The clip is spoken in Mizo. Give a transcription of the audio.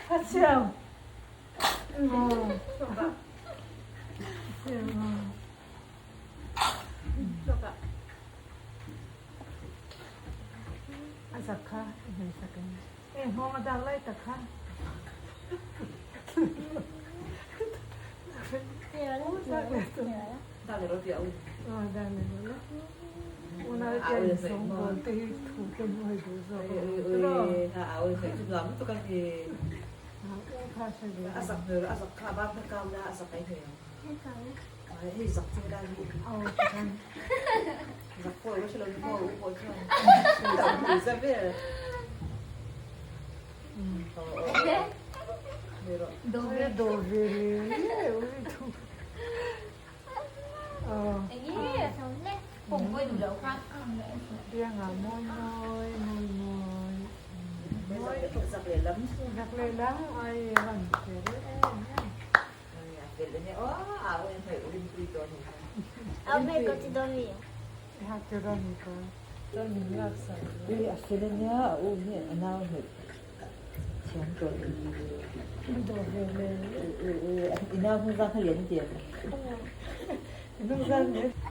A chiao. A zak kha i hmei sak in. E nghawng a dak lai tak kha.